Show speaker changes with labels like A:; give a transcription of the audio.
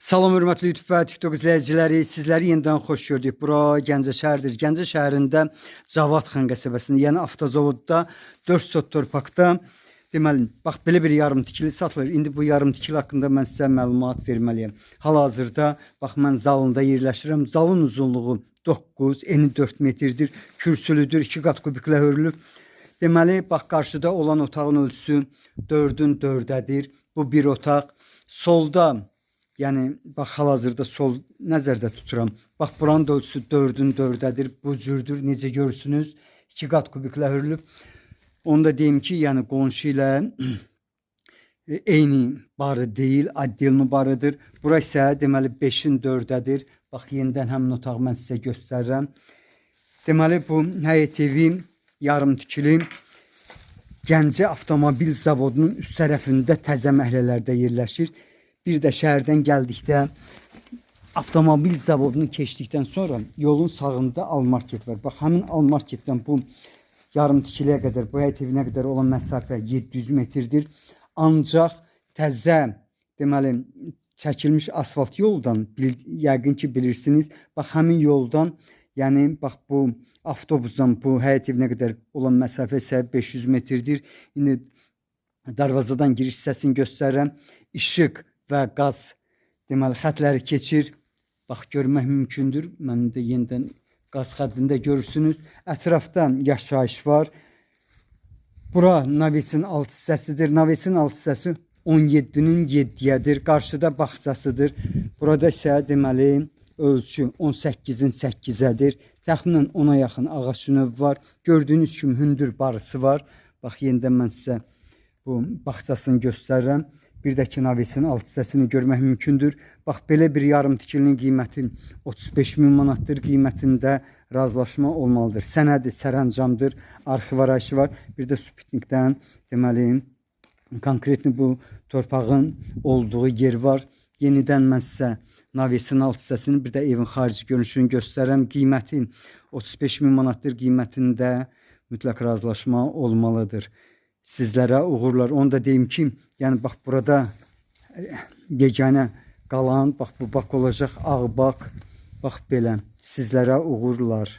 A: Salam hörmətli YouTube və TikTok izləyiciləri, sizləri yenidən xoş gördük. Bura Gəncə şəhəridir. Gəncə şəhərində Cavadxan qəsəbəsində, yəni avtozavodda 4 sot torpaqda deməli, bax belə bir yarım tikili satılır. İndi bu yarım tikili haqqında mən sizə məlumat verməliyəm. Hal-hazırda bax mən zalında yerləşirəm. Zalın uzunluğu 9, eni 4 metrdir. Kürsülüdür, 2 qat kubiklə hörülüb. Deməli, bax qarşıda olan otağın ölçüsü 4-ün 4-ədir. Bu bir otaq. Solda, yəni bax hal-hazırda sol nəzərdə tuturam. Bax buranın da ölçüsü 4-ün 4-ədir. Bu cürdür. Necə görürsünüz? 2 qat kubiklə hörülüb. Onu da deyim ki, yəni qonşu ilə eyni barı deyil, addelni barıdır. Bura isə deməli 5-in 4-ədir. Bax yenidən həmin otağı mən sizə göstərirəm. Deməli bu həyət evi yarım tikili Gəncə Avtomobil Zavodunun üst tərəfində təzə məhəllələrdə yerləşir. Bir də şəhərdən gəldikdə avtomobil zavodunu keçdikdən sonra yolun sağında Almarket var. Bax həmin Almarketdən bu yarım tikiliyə qədər, bu həyət evinə qədər olan məsafə 700 metrdir. Ancaq təzə deməli çəkilmiş asfalt yoldan yəqin ki bilirsiniz. Bax həmin yoldan, yəni bax bu avtobusdan bu həyət evinə qədər olan məsafə isə 500 metrdir. İndi darvazadan giriş hissəsini göstərirəm. İşıq və qaz deməli xətləri keçir. Bax görmək mümkündür. Mən də yenidən qaz xəttində görürsünüz. Ətrafda yaşayış var. Bura navesin alt hissəsidir. Navesin alt hissəsi 17-nin 7-yədir. Qarşıda bağçasıdır. Burada isə deməli ölçü 18-in 8-ədir. Təxminən 10-a yaxın ağac növü var. Gördüyünüz kimi hündür barısı var. Bax yenidən mən sizə bu bağçasını göstərirəm. Bir də ki navesin alt hissəsini görmək mümkündür. Bax belə bir yarım tikilinin qiyməti 35 min manatdır. Qiymətində razılaşma olmalıdır. Sənədi sərəncamdır. Arxiv arayışı var. Bir də Sputnikdən deməli konkretni bu torpağın olduğu yer var. Yenidən mən sizə navesin alt hissəsini, bir də evin xarici görünüşünü göstərirəm. Qiyməti 35 min manatdır. Qiymətində mütləq razılaşma olmalıdır. Sizlərə uğurlar. Onu da deyim ki, yəni bax burada yeganə qalan bax bu bak olacaq, ağ bak. Bax belə. Sizlərə uğurlar.